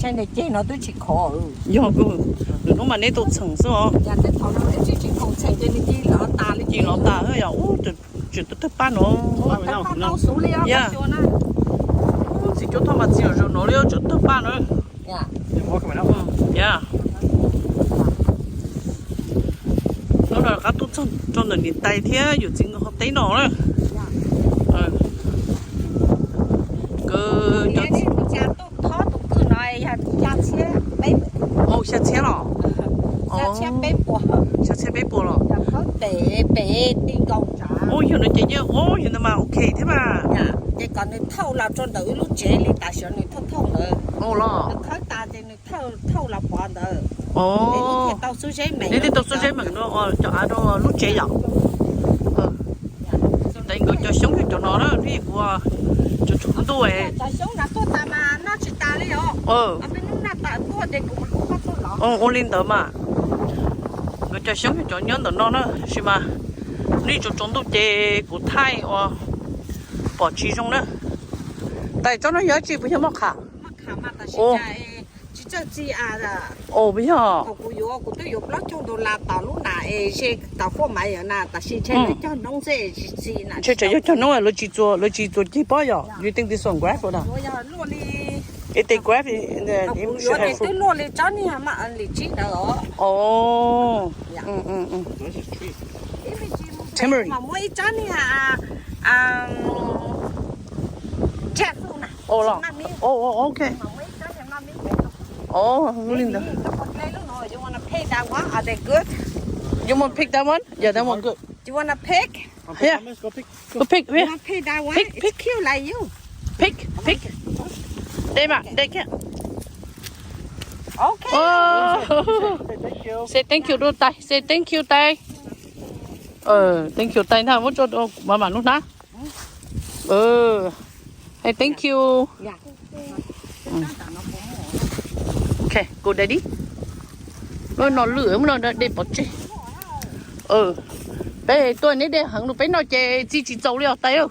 Ceg no twb tsis khov. Yog, nws hnub mas neb tau txheem xwb os. Ces los tas yog ub, tseem tawg tawg pab no. Txiv cuab thoj mas txiv zaum no li tseem tawg pab no. Hnub no rov qab tuaj txog rau ntawm niam tais thiab yawm txiv nkawd qhov teb no na. Nkawd xya txhiab los? Xya txhiab peb puas los? Ub, yog no ces yeej, ub, yog ntawd mas ok thiab mas. Ces kom nws thauj los rau ntawm wb lub tsev li tam sim nws thauj thauj ntawd. Los nws khawb tas ces nws thauj los pov ntawd. Neb thiaj tau xub zeb meem no, cov av rau lub tsev yom. Tais nkawd cov xyoob yog cov no na, kuv, cov tshav ntuj. Cov xyoob no tuaj tas mas noj tsis tas li os. Ua li ntawd mas. Nkawd cov xyoob yog cov nyob ntawm no na, tab sis mas nws tsaus tsaus ntuj ces kuv thaij ua pom tsis zoo na. Tais tsob no yog dab tsi, puas yog moj qham? Puas yog? Ntshe tseem yog cog noob, lawv tsis txuas, lawv tsis txuas ceg pob yom, you think this one grass or not? If they grass, it should have fruit. Twb luaj li tsob niag lim tsib ntawd os. Tamarind. Muaj ib tsob niag jackfruit na. Ok. Muaj ib tsob niag maj mib. Ua li ntawd. You want pick that one? Yeah, that one good. You wanna pick? Here. Go pick. Here. Pick, pick. Pick, pick. Đây mà, đây kia. Okay. Say thank you rau tais, say thank you tais. Thank you tais na, muab tso rau kuv mam mam lub hnab. Hay thank you. Ok, kuv dai dib. Lub no lwj, muab no dej pov tseg. Peb tuaj neb dej heev no peb noj ces txi tsis txaus li os tais.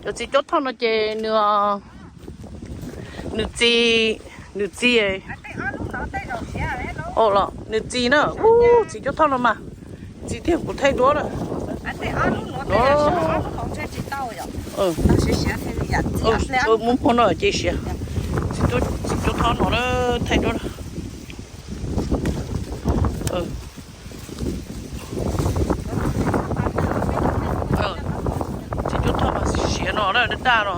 Cov txiv cuab thoj no ces nws, nws txi, nws txi, nws txi na, ub, txiv cuab thoj no mas txi tiag, kuv thaij duab na. Muab hmo no ces siav. Txiv cuab thoj no na, thaij duab na. Txiv cuab thoj mas siav no na, daj daj no.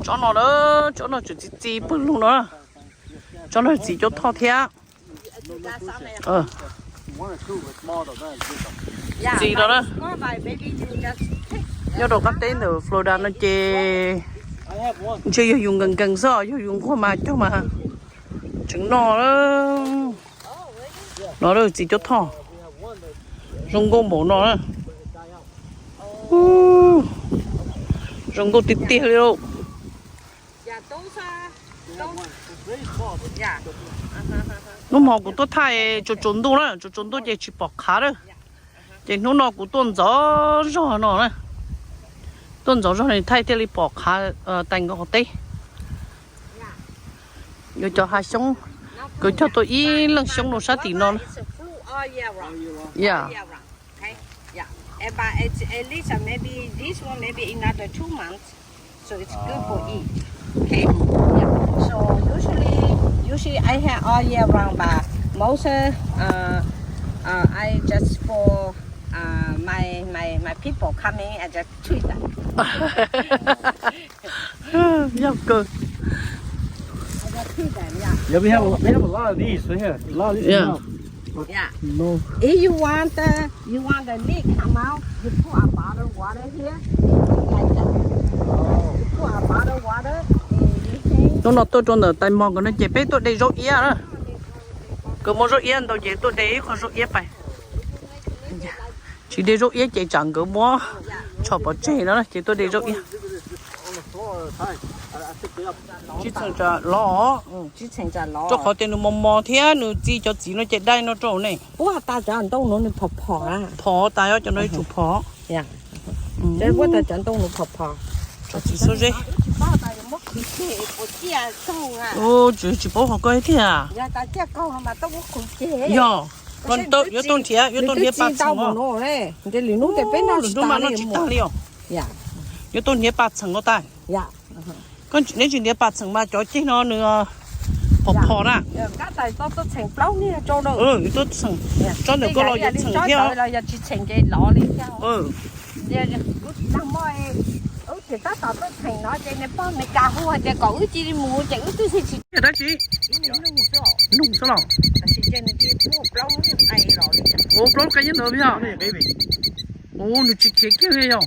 Tsob no na, tsob no tseem txi txi pawg lug no. Tsob no txiv cuab thoj thiab. Txiv no na, nyob rau qab teb ntawm Florida no ces ntshe yog yus nkees nkees xwb, yog yus nquag mas cog mas tseem noj. No txiv cuab thoj zoo nkauj npaum no na. Zoo nkauj tiag tiag li lauj. Hnub hmo kuv tuaj thaij tsaus tsaus ntuj na, tsaus tsaus ntuj ces tsis pom qhav lawm. Ces hnub no kuv tuaj ntxov zog no, tuaj ntxov zog no thaij thiaj li pom qhav tais nkawd qhov teb. Yuav cov hav xyoob, nkawd cog tau ib leej xyoob rau sab tim no. Yeah. So it's good for eat. Okay. Yeah. So usually, usually I have all year round, but most uh, uh, uh, I just for uh, my my my people coming, I just treat them. Yog kawg. I just treat them, yeah. Yeah, we have a, we have a lot of these right here. A lot of these. Yeah. Yeah. No. If you want the, you want the leaf come out, you put a bottle water here, like that. You put a bottle water, and you can. Hnub no tuaj rau ntawm tais mos nkawd no ces peb tuaj de zaub iab na. Nkawd muaj zaub iab ntau ces tuaj de ib qho zaub iab pais. Tsis de zaub iab ces tsam nkawd muab tso pov tseg no ces tuaj de zaub iab. Tsis txheem tsam los, rau qhov tias nws mos mos thiab nws txi cov txiv no ces dai no rau ne. Phom tas cov no nws tsum phom. Ces muab tas cov ntoo nws phom phom. Tsis xub zeb. Ub, tsis paub qhov koj thiab. Yog, yuav tuaj nrhiav, yuav tuaj nrhiav pas txheem os. Lwm hnub mas noj tsis tag li os. Yuav tuaj nrhiav pas txheem os tas. Neb tsis nrhiav pas txheem mas cov ceg no nws phom phom na. Yuav tuaj txheem, tsob ntawm koj los yuav txheem thiab. Tab sis nws cia li muaj plaub lub nqe los li. Ua plaub lub nqe nyob ntawd yog. Ua nws tsis khiav kiag li yog.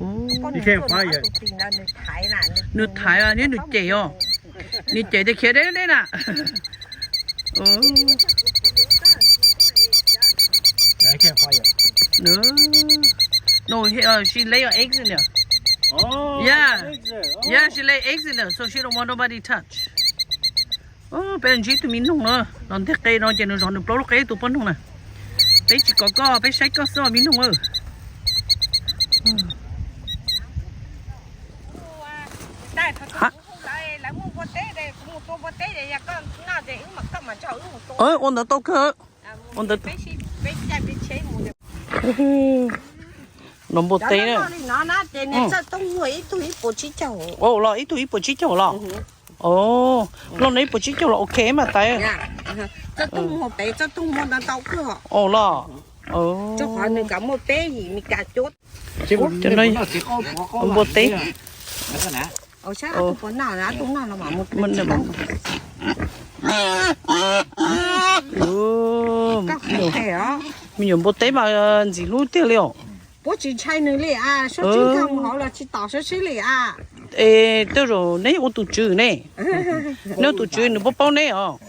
Nws thaiv thiab nws cem os. Nws cem tias khiav deb deb na. No, she lay your eggs in there. Yeah. Yeah, she lay eggs in there, so she don't want nobody touch. Peb ntsib tus me noog na, los ntiag qe no ces nws zov nws plaub lub qe tus poj noog na. Peb tsis kom koj, peb saib koj xwb os me noog. Ua ntawd tau kawg. Ua ntawd. No npua teb na. Los ib tug ib puas tsib caug los. Los no ib puas tsib caug los ok mas tas. Los. Cov no npua teb. Me nyuam npua teb mas ntxim hlub tiag li os. Puab tsis ntshai nws li a, sab sib nkaug hauv los tsis tom sab sib li a. Es tej zaum neb ua tus tswv ne, neb ua tus tswv nws puab paub neb os.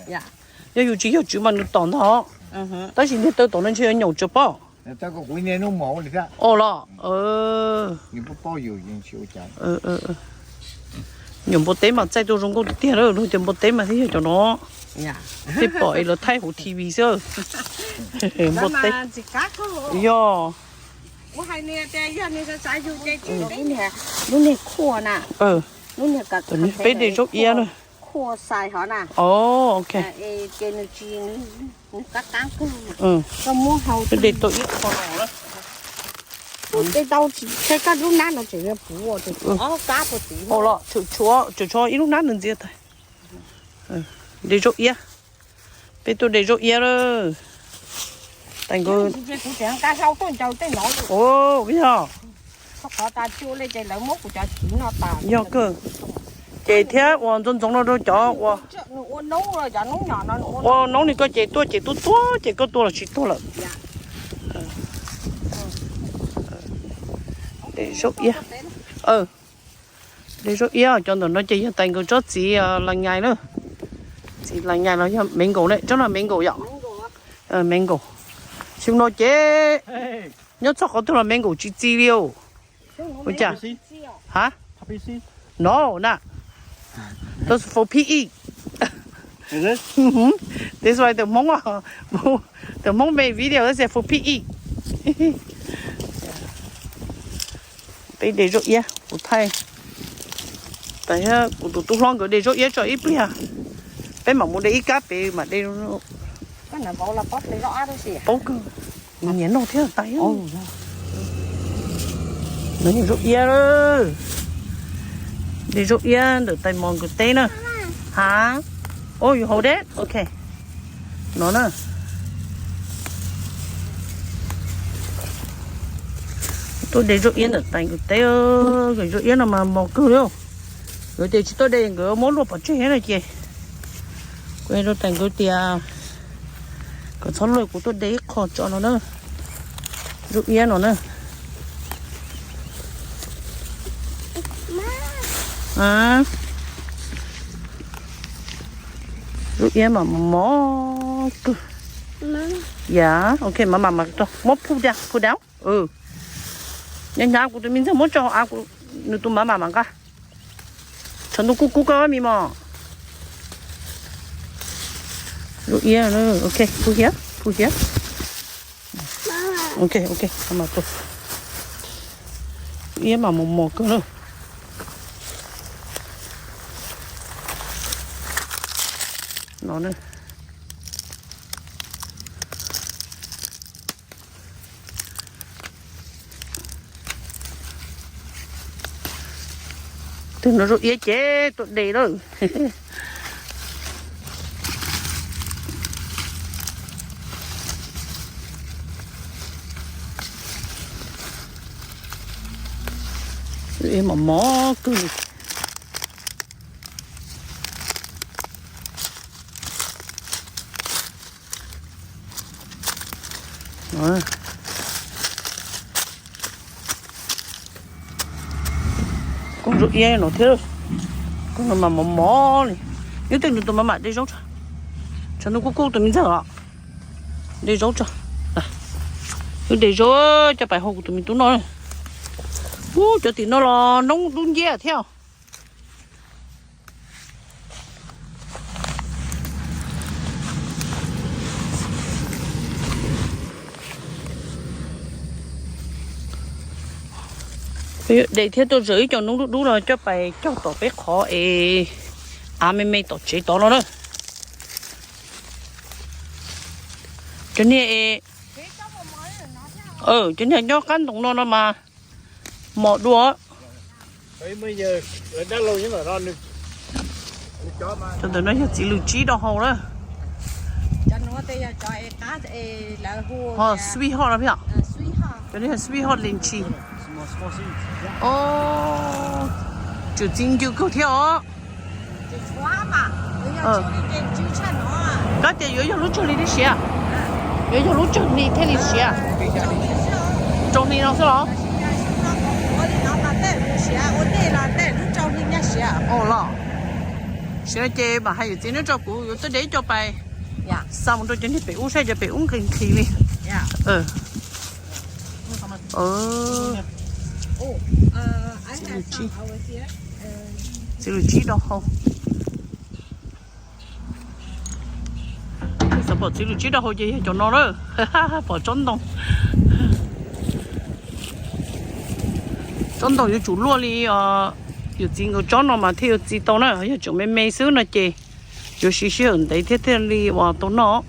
Yog yus tsis yog tswv mas nws tom ntag. Tab sis niag taw tom no ntshe yuav nyaum tsawv pob. Os los. Nyuam npua teb mas txaij tuaj zoo nkauj tiag tiag lawm, luag tias npua teb mas thiaj yog cov no. Thiaj pom es lawv thaij hauv T V xwb. Npua teb. Yog. Lub niag khuaj na. Peb de zaub iab na. Khuaj xais hov na. Ok. Peb de tau ib qho no. Tej tau tsis tshaib kab lub nab no tseem puv ob kab puag tid. Los tshuav tshuav ib lub nab nws ntxias tas. De zaub iab. Peb tuaj de zaub iab lawm. Tais nkawd. Yog. Yog kawg. Ces thiab uas ntxoov ntxoov no rau cov uas ua noob li koj ces tuaj ces tuaj tuaj ces koj tuaj los tsis tuaj lawm. De zaub iab. De zaub iab cov ntawm no ces yog tais nkawd tsob txiv las nyais na. Txiv las nyais los yog mango ne, tsob no mango yom. Mango. Xyoo no ces nyob txog qhov twg los mango tsis txi li os. Ua cas? Ha? No na. Those for pig eat. This why the Hmong, the Hmong make video, they say for pig eat. Peb de zaub iab, kuv thaij. Tais thiab kuv tus tub hlob nkawd de zaub iab tso ib pliag. Peb mam mus de ib kab pem mam de. Paub kawg. Nws nyiam noj thiab tais. Nws zaub iab, de zaub iab ntawm tais mos nkawd teb na. Ha? Oh, you hold it? Ok. No na. Tuaj de zaub iab ntawm tais nkawd teb, zaub iab no mas mos kawg li. Nkawd tias tsis tuaj de nkawd muab luaj pov tseg thiab no ces kuv rau tais nkawd tias kom txhob luaj, kuv tuaj de ib qho tso no na. Zaub iab no na. Zaub iab mas mos kawg. Yam, ok, mam mam mam muab phu da, phu da. Nyob hnyav kuv tus me ntxawg muab tso av, nws tus mam mam mam nqa. Tshav ntuj kub kub koj me mos. Zaub iab, ok, phu hiab, phu hiab. Ok, ok, mam mam tua. Iab mas mos mos kawg na. No na. Tus no zoo iab ces tuaj de lawm. Mos mos kawg li. Kuj zoo iab no thiab. Kuj no mas mos mos li. Nyob tej nws tus maj mam de zaub tso. Tshav ntuj kuj kuj tus me ntxawg os. De zaub tso. Wb de zaub coj pais hau kuv tus me tub noj. Ub, cov tim no los noob dub nciab thiab. De thiab tuaj zaws ib co noob dub dub no coj pais cog tom peb qhov es av me me tom tsev tod no na. Cov niag, cov niag nyob qab ntoo no no mas mos dua. Cov ntawm no yog txiv lws tsib do hau na. Ho sweet hot no peb. Cov no yog sweet hot lychee. Tseem txi ncw kawg thiab os. Koj tias yuav yog lub tsawg hli thiaj siav? Yuav yog lub tsawg hli thiaj li siav? Rau hli no xwb los? Ua los. Sim no ces mam hais yawm txiv neb tso kuv yuav tuaj de ib co pais xa mus rau cov niag pem ub saib cov pem ub nqhis nqhis li. Txiv lws tsib do hau. Xav pom txiv lws tsib do hau ces yog cov no na. Pom tsob ntoo. Tsob ntoo yuav tsum luaj li yawm txiv nkawd tsob no mas thiaj yuav txi tau na, yog tseem me me xwb no ces yuav siv sij hawm ntev thiaj thiaj li uas tau noj.